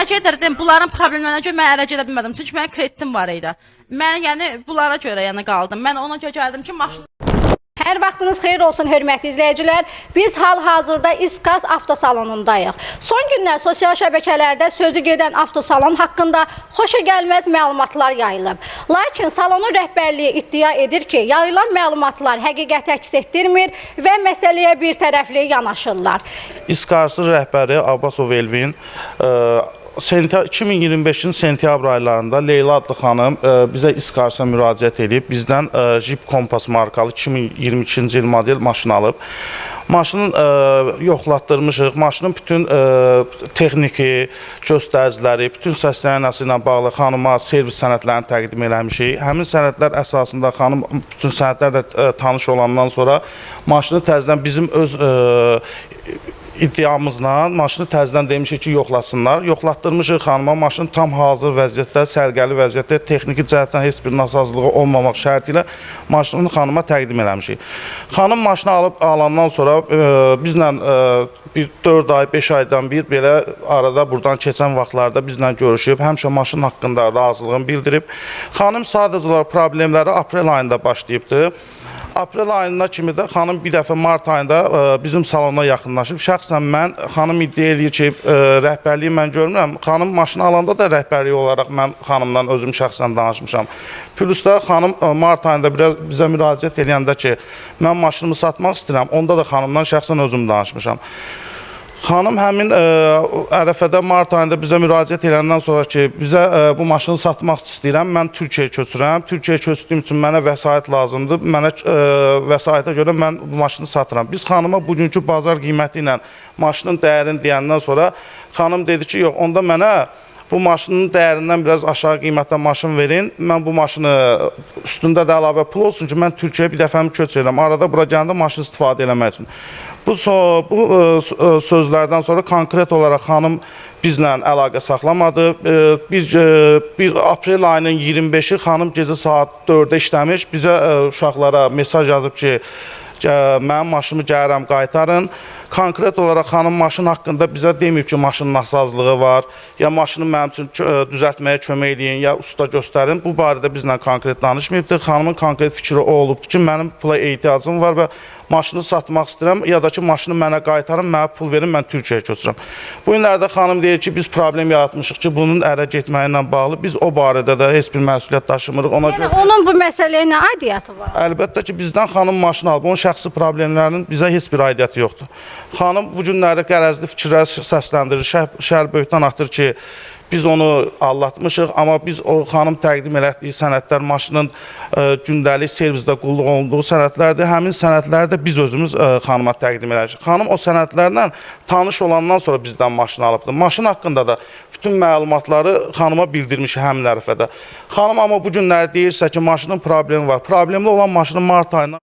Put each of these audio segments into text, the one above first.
gedirdim, bunların problemlərinə görə mən ərə gedə bilmədim. Çünki mənim kreditim var idi. Mən yəni bunlara görə yəni qaldım. Mən ona görə gəldim ki, maşın Hər vaxtınız xeyir olsun, hörmətli izləyicilər. Biz hal-hazırda İskas avtosalonundayıq. Son günlər sosial şəbəkələrdə sözü gedən avtosalon haqqında xoşagəlməz məlumatlar yayılıb. Lakin salonun rəhbərliyi iddia edir ki, yayılan məlumatlar həqiqəti əks etdirmir və məsələyə bir tərəfli yanaşırlar. İSKARS-ın rəhbəri Abbasov Elvin 2025-ci sentyabr aylarında Leyla adlı xanım bizə İSKARS-a müraciət edib, bizdən Jeep Compass markalı 2022-ci il model maşın alıb. Maşının yoxlatdırmışıq, maşının bütün texniki göstəriciləri, bütün səslənməsi ilə bağlı xanıma servis sənədlərini təqdim eləmişik. Həmin sənədlər əsasında xanım bütün sənədlərlə tanış olandan sonra maşını təzədən bizim öz iddiamızla maşını təzədən demişik ki, yoxlasınlar. Yoxlatdırmışıq xanıma, maşın tam hazır vəziyyətdə, səliqəli vəziyyətdə, texniki cəhətdən heç bir nasazlığı olmamaq şərti ilə maşını xanıma təqdim eləmişik. Xanım maşını alıb alandan sonra bizlə bir 4 ay, 5 aydan bir belə arada buradan keçən vaxtlarda bizlə görüşüb, həmişə maşın haqqında razılığını bildirib. Xanım sadəcə olaraq problemləri aprel ayında başlayıbdı. Aprel ayına kimi də xanım bir dəfə mart ayında bizim salona yaxınlaşıb. Şəxsən mən, xanım iddia eləyir ki, rəhbərliyi mən görmürəm. Xanım maşını alanda da rəhbərlik olaraq mən xanımdan özüm şəxsən danışmışam. Plus da xanım mart ayında biraz bizə müraciət eləyəndə ki, mən maşınımı satmaq istəyirəm, onda da xanımdan şəxsən özüm danışmışam. Xanım həmin ərəfədə mart ayında bizə müraciət edəndən sonra ki, bizə bu maşını satmaq istəyirəm, mən Türkiyəyə köçürəm. Türkiyəyə köçdüyüm üçün mənə vəsait lazımdır. Mənə vəsaitə görə mən bu maşını satıram. Biz xanıma bugünkü bazar qiyməti ilə maşının dəyərini deyəndən sonra xanım dedi ki, yox, onda mənə bu maşının dəyərindən biraz aşağı qiymətdə maşın verin. Mən bu maşını üstündə də əlavə pul olsun ki, mən Türkiyəyə bir dəfəmi köç edirəm. Arada bura gələndə maşın istifadə eləmək üçün. Bu sözlərdən sonra konkret olaraq xanım bizlə əlaqə saxlamadı. Bir aprel ayının 25-i xanım gecə saat 4-də işləmiş. Bizə uşaqlara mesaj yazıb ki, mənim maşınımı gəlirəm, qaytarın. Konkret olaraq xanım maşın haqqında bizə deməyib ki, maşının nasazlığı var, ya maşını mənim üçün düzəltməyə kömək eləyin, ya usta göstərin. Bu barədə bizlə konkret danışmayıbdır. Xanımın konkret fikri o olubdur ki, mənim pula ehtiyacım var və maşını satmaq istəyirəm, ya da ki, maşını mənə qaytarın, mənə pul verin, mən Türkiyəyə köçürəm. Bu günlərdə xanım deyir ki, biz problem yaratmışıq ki, bunun ərə getməyi ilə bağlı biz o barədə də heç bir məsuliyyət daşımırıq. Ona Yəni görə onun bu məsələyə nə aidiyyatı var? Əlbəttə ki, bizdən xanım maşını alıb, onun şəxsi problemlərinin bizə heç bir aidiyyəti yoxdur. Xanım bu günləri qərəzli fikirlər səsləndirir, şər böhtan atır ki, biz onu aldatmışıq, amma biz o xanım təqdim elətdiyi sənədlər maşının gündəlik servisdə qulluq olunduğu sənədlərdir. Həmin sənədləri də biz özümüz xanıma təqdim eləmişik. Xanım o sənədlərlə tanış olandan sonra bizdən maşını alıbdır. Maşın haqqında da bütün məlumatları xanıma bildirmişik həmin ərəfədə. Xanım amma bu günləri deyirsə ki, maşının problemi var. Problemli olan maşını mart ayından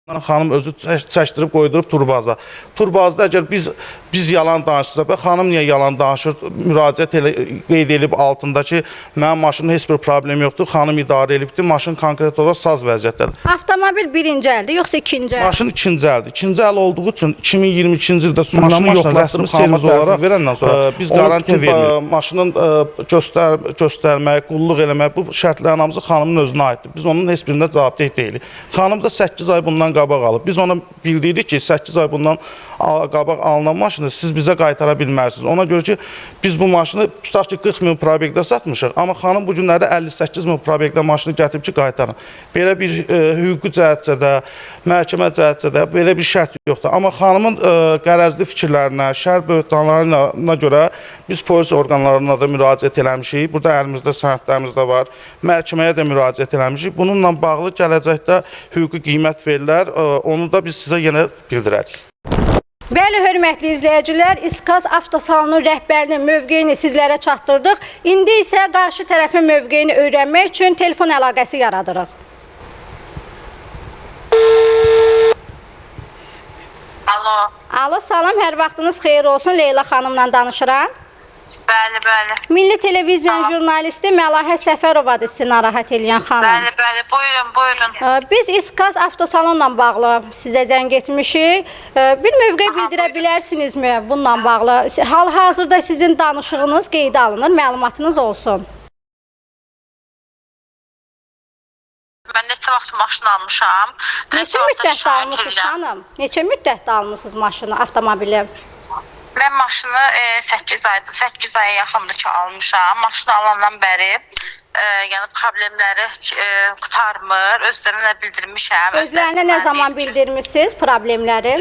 xanım özü çəkdirib qoydurub turbazda. Turbazda əgər biz yalan danışırsa, və xanım niyə yalan danışır? Müraciət elə qeyd edib altında ki, mənim maşının heç bir problemi yoxdur, xanım idarə edibdir, maşın konkret olaraq saz vəziyyətdədir. Avtomobil birinci əldir, yoxsa ikinci əl? Maşın ikinci əldir. İkinci əl olduğu üçün 2022-ci ildə Maşını maşını yoxlatdırıb rəsmi servis olaraq verəndən sonra biz onu qarantiya bütün, vermirik. Maşının göstərmək, qulluq eləmək bu şərtlərin hamısı xanımın özünə aiddir. Biz onun heç birində cavabdeh deyilik. Xanım da 8 ay bundan qabaq alıb. Biz ona bildirdik ki, 8 ay bundan qabaq alınan maşını siz bizə qaytara bilməzsiniz. Ona görə ki, biz bu maşını tutaq ki, 40 min probeqdə satmışıq, amma xanım bu günlərdə 58 min probeqdə maşını gətirib ki, qaytarın. Belə bir hüquqi cəhətcə də, məhkəmə cəhətcə də belə bir şərt yoxdur. Amma xanımın qərəzli fikirlərinə, şər böhtanlarına görə biz polis orqanlarına da müraciət eləmişik. Burada əlimizdə sənədlərimiz də var. Məhkəməyə də müraciət eləmişik. Bununla bağlı gələcəkdə hüquqi qiymət verilər. Onu da biz sizə yenə bildirərik. Bəli, hörmətli izləyicilər, İskas avtosalonunun rəhbərinin mövqeyini sizlərə çatdırdıq. İndi isə qarşı tərəfin mövqeyini öyrənmək üçün telefon əlaqəsi yaradırıq. Alo, Alo, salam, hər vaxtınız xeyir olsun. Leyla xanımla danışıram. Bəli, bəli. Milli Televiziyanın jurnalisti Məlahə Səfərovadır sizi narahat eləyən xanım. Bəli, bəli. Buyurun, buyurun. Biz İskas avtosalonla bağlı sizə zəng etmişik. Bir mövqe bildirə bilərsinizmi bununla bağlı? Hal-hazırda sizin danışığınız qeydə alınır, məlumatınız olsun. Mən neçə vaxt maşın almışam. Neçə vaxtda müddətdə şikayət almısınız edirəm. xanım? Neçə müddətdə almısınız maşını, avtomobili? Mən maşını 8 aydır, 8 aya yaxındır ki almışam. Maşını alandan bəri yəni problemləri qurtarmır. Özlərinə də bildirmişəm. Özlərinə nə Özləri zaman deyib ki, bildirmisiniz problemləri?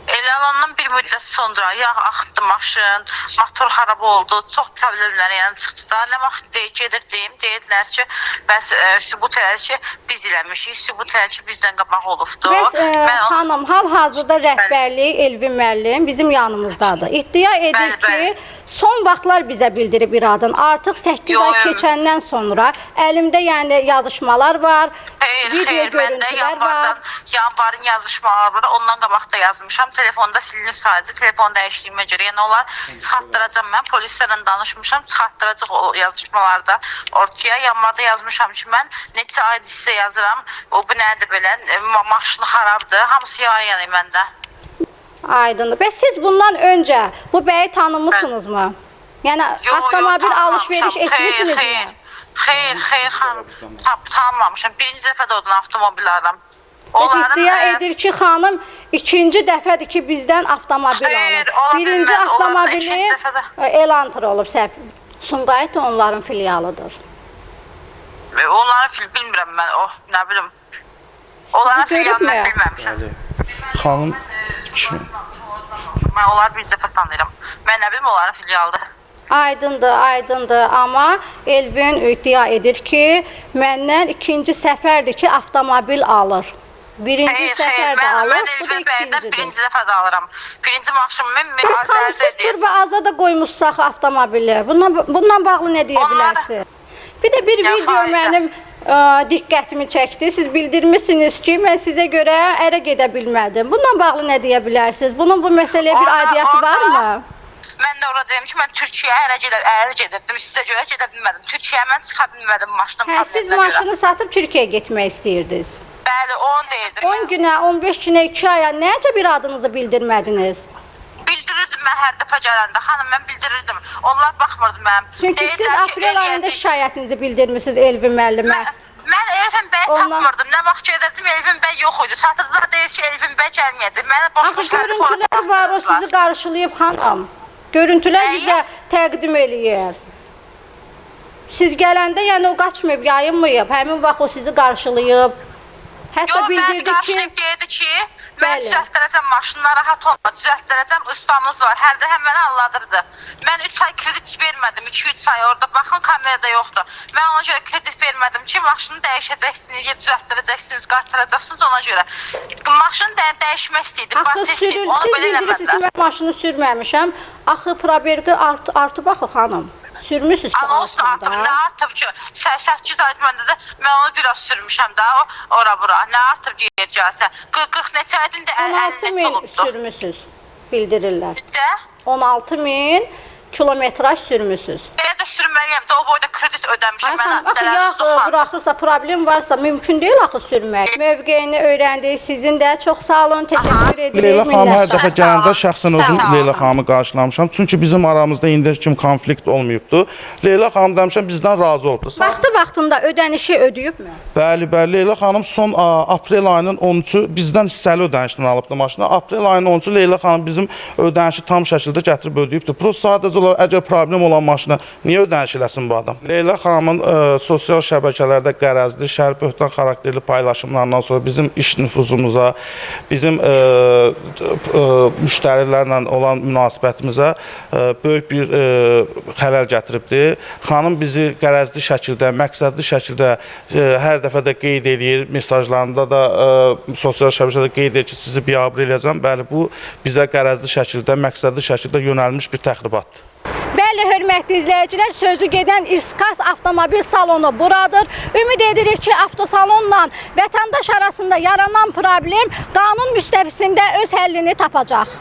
Elə alandan bir müddət sonra yağ axıtdı maşın, motor xarab oldu, çox problemlər yəni çıxdı da. Nə vaxt gedirdim, deyirdilər ki, bəs sübut elədi ki, biz eləmişik, sübut elədi ki, bizdən qabaq olubdu. Bəs Mən onu- xanım, hal-hazırda rəhbərlik Elvin müəllim bizim yanımızdadır. İddia edir Bəli, ki, bəli. son vaxtlar bizə bildirib İradın. Artıq 8 Yo, ay yo. keçəndən sonra əlimdə yəni yazışmalar var, Xeyr, video xeyr, məndə görüntülər yanvardan, var. yanvarın yazışmaları var. Ondan qabaq da yazmışam. Telefonda silinib sadəcə, telefon dəyişdiyimə görə. Yəni onlar çıxartdıracam mən. Polislərlə danışmışam, çıxartdıracaq o yazışmalarda ortaya. Yanvarda yazmışam ki, mən neçə aydır sizə yazıram. O bu nədir belə? Maşını xarabdır. Hamısı yarı-yarı məndə. Aydındır. Bəs siz bundan öncə bu bəyi tanımısınızmı? Yəni Yo, yo, avtomobil tanımamışam. alış-veriş Xeyr, etmisinizmi? Xeyr, xeyr, xeyr, xanım. Tanımamışam. Birinci dəfə də oradan avtomobil alıram. Bəs iddia e, edir ki, xanım ikinci dəfədir ki, bizdən avtomobil Xeyr, alır. ola Birinci bilməz, ola bilməz. avtomobili İkinci dəfə də. Elantra olub səhv. Sumqayıt onların filialıdır. Onların fil bilmirəm mən o, nə bilim. Onların Sizi filialını görübmü? mən bilməmişəm. Bəli. Xanım kimi? Mən onları bir dəfə tanıyıram. Mən nə bilim onların filialıdır. Aydındır, aydındır. Amma Elvin iddia edir ki, məndən ikinci səfərdir ki, avtomobil alır. Birinci Xeyr, xeyr, səfər də mən, alır, mən bu da Elvin bəydən ikincidir. birinci dəfə də alıram. Birinci maşınımı Bəs xanım, Azərdə siz deyirsiz. Turba da qoymusunuz axı avtomobili. Bununla bağlı nə deyə Onlar- bilərsiniz? Bir də bir Ya video Faizə. mənim diqqətimi çəkdi. Siz bildirmisiniz ki, mən sizə görə ərə gedə bilmədim. Bununla bağlı nə deyə bilərsiniz? Bunun bu məsələyə bir aidiyyəti varmı? Mən də orada dedim ki, mən Türkiyəyə ərə gedirdim. Sizə görə gedə bilmədim. Türkiyəyə mən çıxa bilmədim maşının Hə, siz probleminə görə. maşını satıb Türkiyəyə getmək istəyirdiniz. Bəli, onu deyirdim. 10 günə, 15 günə, 2 aya necə bir adınızı bildirmədiniz? Bildirirdim mən hər dəfə gələndə. Xanım, mən bildirirdim. Onlar baxmırdı mənim. Çünki siz Deyirdilər ki, aprel ayında eləyəcək. şikayətinizi bildirmisiniz Elvin müəllimə. Mən Elvin bəyi Ondan- tapmırdım. Nə vaxt gedirdim, Elvin bəy yox idi. Satıcılar deyir ki, Elvin bəy gəlməyəcək. Məni Axı boş-boş hərdə ora görüntülər var, o sizi çatdırdılar. qarşılayıb xanım. Görüntülər Nəyi? bizə təqdim eləyir. Siz gələndə yəni o qaçmayıb, yayınmayıb. Həmin vaxt o sizi qarşılayıb. Hətta Yox, məni bildirdi ki, qarşılayıb deyirdi ki, mən Bəli. düzəltdirəcəm maşını, narahat olma, düzəltdirəcəm, ustamız var. Hər dəfə məni aldadırdı. Mən 3 ay kredit vermədim, 2-3 ay orada. Baxın, kamerada yoxdur. Mən ona görə kredit vermədim ki, maşını dəyişəcəksiniz, ya düzəltdirəcəksiniz, qaytaracaqsınız ona görə. Maşını dəyişmək istəyirdim, axı bartest istəyirdim, sürün, onu siz belə bildirirsiniz ki, eləmədilər. mən maşını sürməmişəm. Axı proberqi artıb axı xanım. Sürmüsünüz ki, Ana olsun artıb, altında. nə artıb ki? 8 ay məndə də mən onu biraz sürmüşəm də o ora bura. Nə artıb deyir gəlsə. 40 neçə aydın da 50 16 neçə min olubdu. sürmüsünüz bildirirlər. Necə? 16 min kilometraj sürmüsünüz. Belə də sürməliyəm də o boyda kredit ödəmişəm. Ay Mənə xanım, axı dələniz yağ toxan. buraxırsa, problem varsa mümkün deyil axı sürmək. Mövqeyini öyrəndik. Sizin də çox sağ olun, təşəkkür edirik. Leyla xanım hər Minnətdarıq. dəfə gələndə şəxsən Sağ özüm olun. Leyla xanımı qarşılamışam. Çünki bizim aramızda indiyə kimi konflikt olmayıbdı. Leyla xanım demişəm bizdən razı olubdu. Vaxtı-vaxtında ödənişi ödəyibmi? Bəli, bəli. Leyla xanım son aprel ayının 13-ü bizdən hissəli ödənişlə alıbdı maşını. Aprel ayının 13-ü Leyla xanım bizim ödənişi tam şəkildə gətirib ödəyibdi. Prosta sadəcə olaraq əgər problem olan maşına niyə ödəniş eləsin bu adam? Leyla xanımın sosial şəbəkələrdə qərəzli, şərh-böhtan xarakterli paylaşımlarından sonra bizim iş nüfuzumuza, bizim müştərilərlə olan münasibətimizə böyük bir xələl gətiribdi. Xanım bizi qərəzli şəkildə, məqsədli şəkildə hər dəfə də qeyd eləyir, mesajlarında da sosial şəbəkədə qeyd edir ki, sizi biabır eləyəcəm. Bəli, bu bizə qərəzli şəkildə, məqsədli şəkildə yönəlmiş bir təxribatdır. Bəli, hörmətli izləyicilər, sözü gedən İskas avtomobil salonu buradır. Ümid edirik ki, avtosalonla vətəndaş arasında yaranan problem qanun müstəvisində öz həllini tapacaq.